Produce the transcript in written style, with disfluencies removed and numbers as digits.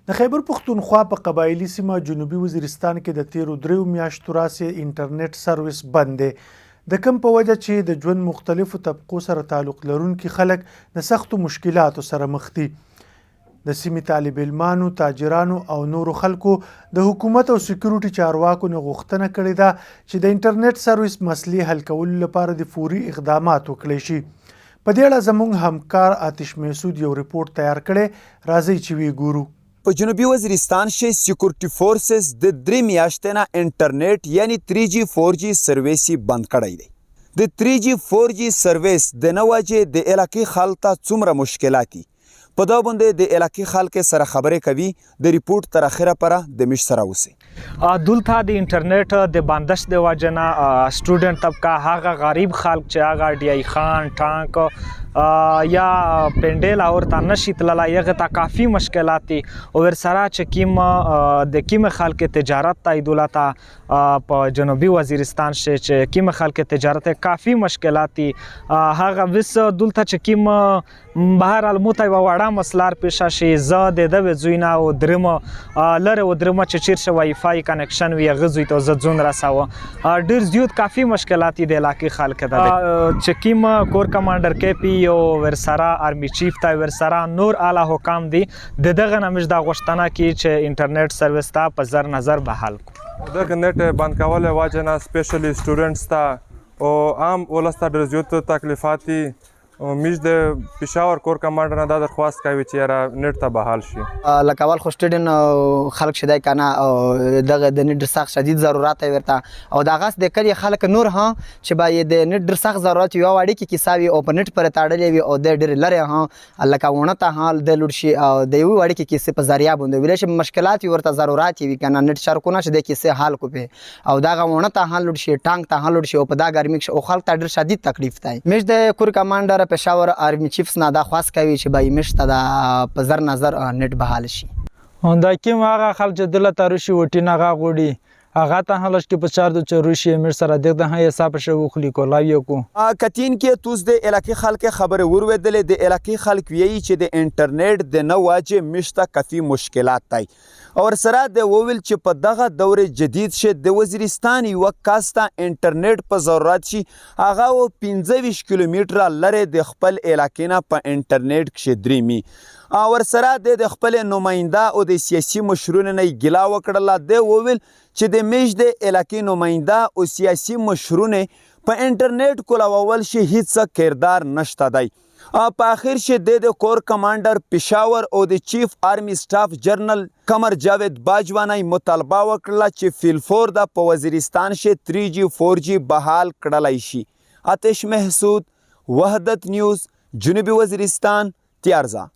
د خیبر پښتونخوا په قبایلي سیمه جنوبي وزیرستان کې د تیرو دریو میاشتو راسې انټرنیټ سروس بند دی، د کوم په وجه چې د ژوند مختلفو طبقو سره تعلق لرونکي خلک د سختو مشکلاتو سره مخ دي. د سیمې طالب علمانو، تاجرانو او نورو خلکو د حکومت او سکیورټي چارواکو نه غوښتنه کړې ده چې د انټرنیټ سروس مسلې حل کولو لپاره دې فوري اقدامات وکړي شي. په دې اړه زموږ همکار آتش محسود یو رپورټ تیار کړی، راځئ چې ویې ګورو. په جنوبي وزیرستان کښې سیکورټي فورسز د درې میاشتې نه انټرنیټ یعنی تري جي فور جي سروس یې بند کړی دی. د تري جي فور جي سروس د نه وجې د علاقې خلک ته څومره مشکلات دي په دا باندې د علاقې خلک سره خبرې کوي. د رپورټ تر اخره پره د مش سره اوسئ. دلته د انټرنیټ د بندش د وجه نه سټوډنټ طبقه، هغه غریب خلک چې هغه ډي آی خان، ټانک یا پنډې لاهور ته نشي تللی، هغه ته کافي مشکلات دي. او ورسره چې کیم د کیم خلک تجارت ته دولته په جنوبي وزیرستان شي چې کیم خلک تجارت کافي مشکلات دي. هغه وس دلته چې کیم بهرحال مو ته یوه وړه مسله پېښه شي، زه د ده ځوی نه او درم لرې و درم چې چېرته شي وای فای کنکشن وي، هغه ځوی ته زه ځون رساوه. ډېر زیات کافي مشکلات دي د علاقې خلک ته چې کیم کور کمانډر کې پی او ورسره آرمي چیف ته ورسره نور اعلی حکام دي، د دغه نه مش دا غوښتنه کی چې انټرنیټ سرویس ته په زر نظر بحال کو. دغه نت بند کول وجه نه سپیشلی سټوډنټس ته او عام ولس ته ډېر زیات تکلیفات دي. او میش د پېښور کور کمانډر نه دا درخواست کوي چې یاره نت ته بحال شي. لکه اول خو سټوډنټ خلک شدای کنه او دغه د نت ډېر سخت شدید ضرورت دی ورته، او د غس د کلی خلک نور هم چې باید د نت ډېر سخت ضرورت یو اړیکې کیسه وي او په نت پر تاړلې وي او د ډېر لرې هم لکه ونه ته هم د لوډ شي او د یو اړیکې کیسې په ذریعہ باندې ویل شي مشکلات وي ورته ضرورت وي کنه نت شر کو نه چې د کیسې حل کو په او دغه ونه ته هم لوډ شي، ټانک ته هم لوډ شي او په دا ګرمي کې او خلک ته ډېر شدید تکلیف دی. مش د کور کمانډر پېښور آرمي چیفس نه دا خواست کوي چې به مش ته دا په زر نظر نت بحال شي. دا کیم هغه خلک چې دلته روشي وټین هغه غوړي هغه ته هم لږ کې په چار د چروشي امیر سره دغه هم حساب شو وخلی کولاو یې کو. کتین کې توس د علاقې خلک خبرې وروېدلې. د علاقې خلک ویایي چې د انټرنیټ د نه واجې مشته کافي مشکلات دی، او سره د وویل چې په دغه دور جدید شه د وزیرستان یو کس ته انټرنیټ په ضرورت شي هغه و 25 کیلومتره لرې د خپل علاقې نه په انټرنیټ کښې دریمي. او ورسره د خپل نماینده او د سیاسي مشرونو نه یې ګیله وکړله. ده وویل چې د میش د علاقې نماینده او سیاسي مشرونه په انټرنیټ کولاول شي هیڅ کردار نشته دی. په اخر شي د کور کمانډر پېښور او د چیف آرمي سټاف جنرال قمر جاوید باجوه نه مطالبه وکړله چې فیلفور د په وزیرستان شي 3 جي 4 جي بحال کړلی شي. آتش محسود، وحدت نیوز، جنوبي وزیرستان، تیارزا.